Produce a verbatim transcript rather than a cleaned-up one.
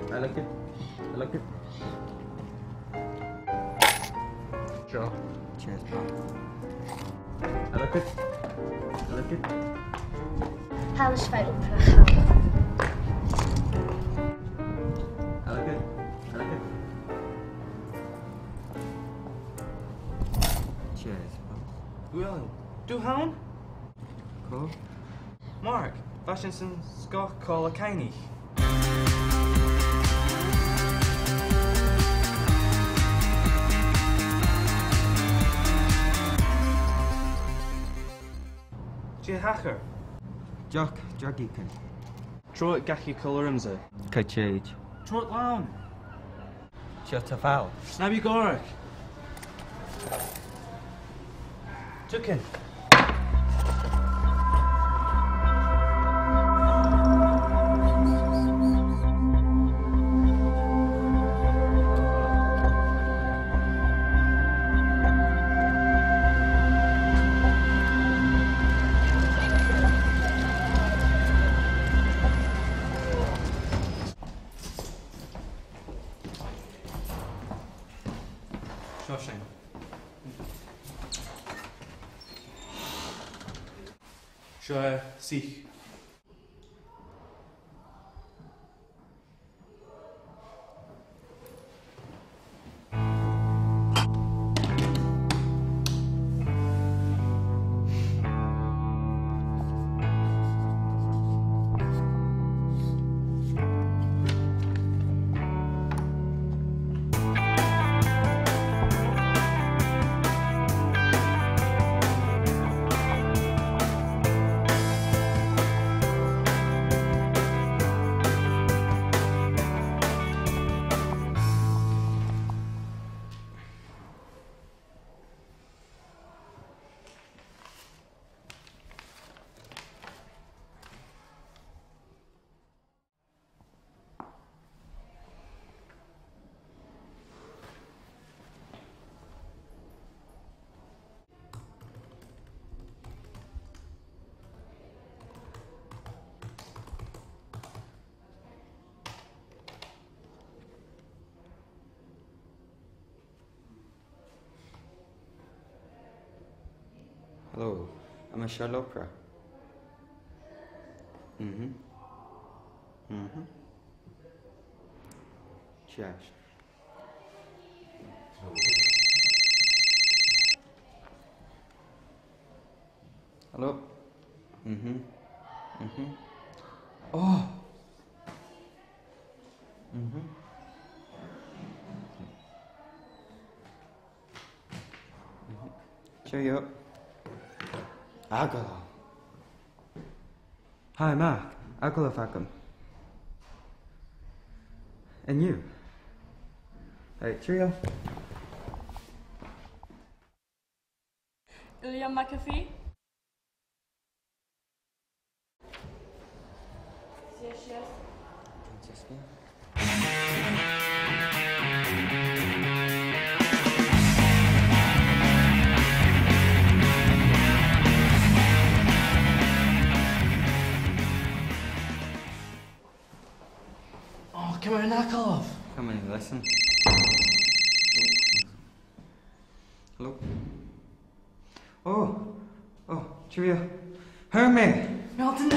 I like it. I like it. Sure. Cheers, pal. I like it. I like it. Tha e a' faireachdainn brèagha. I like it. I like it. Cheers, pal. William, dè th' ann? Cò? Mark, bha sinn san sgoth còmhla Coinneach. Dè thachair? Deoch, deoch aig Coinneach. Trobhad dhachaigh còmhla riumsa. Cò tha thu? Trobhad leam. Seo do bhall. Na bi gòrach. Tiugainn. Seo sinn. Seo e, sich. Hello, am I Charlotte Opera? Mm-hmm. Mm-hmm. Cheers. Hello? Mm-hmm. Mm-hmm. Oh! Mm-hmm. Mm-hmm. Cheerio. Agallamh. Hi, Mark. Agallamh agam. And you? Hey, cheerio. William McAfee. Yes, yes. Just me. Oh, come here, knock off. Come in, listen. Hello. Oh, oh, cheerio. Hermie! Milton!